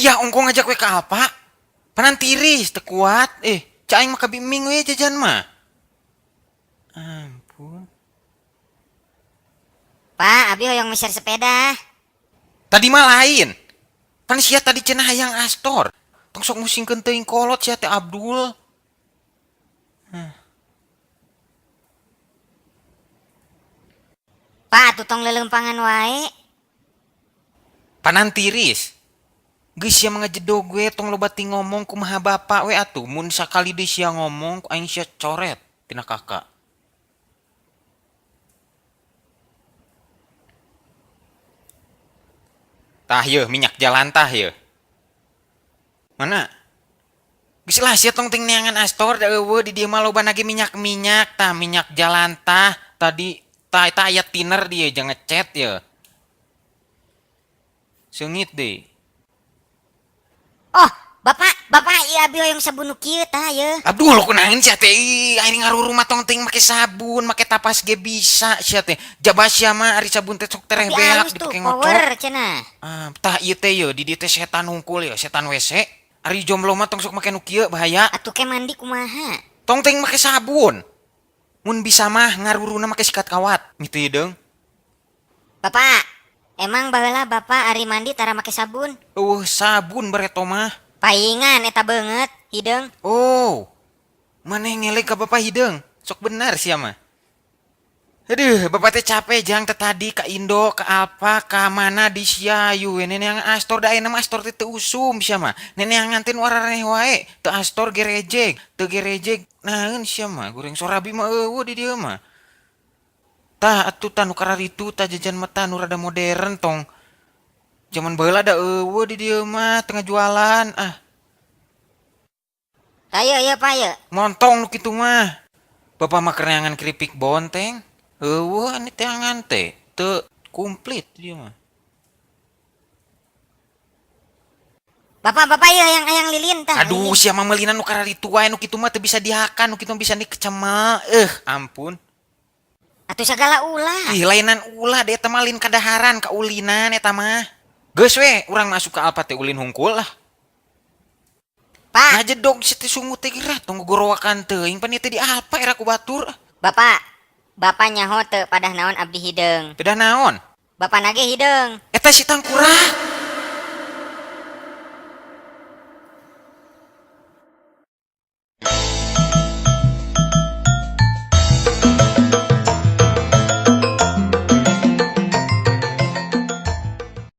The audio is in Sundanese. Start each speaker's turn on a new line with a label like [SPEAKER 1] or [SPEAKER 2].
[SPEAKER 1] Sia ongko ngajak we ka Alfa. Panan tiris teu kuat. Eh, cai aing mah kabiming we jajan mah. Ampun.
[SPEAKER 2] Pak, abi hoyong meser sepeda.
[SPEAKER 1] Tadi mah lain. Pan sia tadi cenah hayang Astor. Tong sok musingkeun teuing kolot sia teh Abdul.
[SPEAKER 2] Pak, atuh tong leuleumpangan wae.
[SPEAKER 1] Panan tiris. Geus sia mah ngajedog we tong loba ti ngomong kumaha bapak we atuh. Mun sakali deui sia ngomong ku aing sia coret tina kakak. Tah yeuh minyak jalan tah yeuh. Mana? Geus lah sia tong ting neangan Astor da eueuh di dieu mah loba nage minyak-minyak tah minyak jalan tah tadi tah eta aya thinner dieu jeung ngecet yeuh. Seungit deui.
[SPEAKER 2] Oh, Bapak, Bapak ieu abi hoyong sabun nu kieu tah yeuh.
[SPEAKER 1] Aduh lo kunaon sia teh ih aing ngaruruh mah tong ting make sabun, make tapas ge bisa sia teh. Jaba sia mah ari sabun teh sok tereh
[SPEAKER 2] Tapi
[SPEAKER 1] beak
[SPEAKER 2] halus tuh
[SPEAKER 1] dipake ngocok.
[SPEAKER 2] power cenah.
[SPEAKER 1] Ah, tah ieu teh yeuh di dieu teh setan hungkul yeuh, setan WC. Ari jomblo mah tong sok make nu kieu bahaya.
[SPEAKER 2] Atuh ke mandi kumaha?
[SPEAKER 1] Tong ting make sabun. Mun bisa mah ngaruruna make sikat kawat. Gitu ieu deung.
[SPEAKER 2] Bapak, emang baheula bapak ari mandi tara make sabun?
[SPEAKER 1] Eueuh sabun bareto mah.
[SPEAKER 2] Paingan eta beungeut hideung.
[SPEAKER 1] Oh. Maneh ngeleg ka bapak hideung. Sok benar sia mah. Aduh, bapak teh capek jang teh tadi ka Indo, ka Alfa, ka mana di sia we neneangan Astor da ayeuna mah Astor teh teu usum sia mah. Neneangan teh nu araraneh wae, teu Astor gerejeg, teu gerejeg naeun sia mah, goreng sorabi mah eueuh di dieu mah. Tah atuh tah nu kararitu tah jajan mah tah nu rada modern tong. Jaman baheula da eueuh di dieu mah teu ngajualan ah.
[SPEAKER 2] Tah yeuh yeuh Pak yeuh.
[SPEAKER 1] Montong nu kitu mah. Bapak mah keur neangan keripik bonteng. Eueuh ani teangan teh teu komplit dieu mah.
[SPEAKER 2] Bapak, bapak yeuh hayang hayang lilin tah.
[SPEAKER 1] Aduh,
[SPEAKER 2] lilin.
[SPEAKER 1] sia mah meulinan nu kararitu wae nu kitu mah teu bisa dihakan, nu kitu mah bisa dikecemel. Ampun.
[SPEAKER 2] Atuh sagala ulah.
[SPEAKER 1] Ih, lainan ulah da eta mah lain kadaharan, kaulinan eta mah. Geus we, urang masuk ka Alfa teh ulin hungkul lah.
[SPEAKER 2] Pak,
[SPEAKER 1] Ngajedog si teh sungut teh geura tong gogorowakan teuing pan ieu teh di Alfa era ku batur.
[SPEAKER 2] Bapak, bapak nyaho teu padah naon abdi hideung.
[SPEAKER 1] Pedah naon?
[SPEAKER 2] Bapak nage hideung.
[SPEAKER 1] Eta si tangkurak.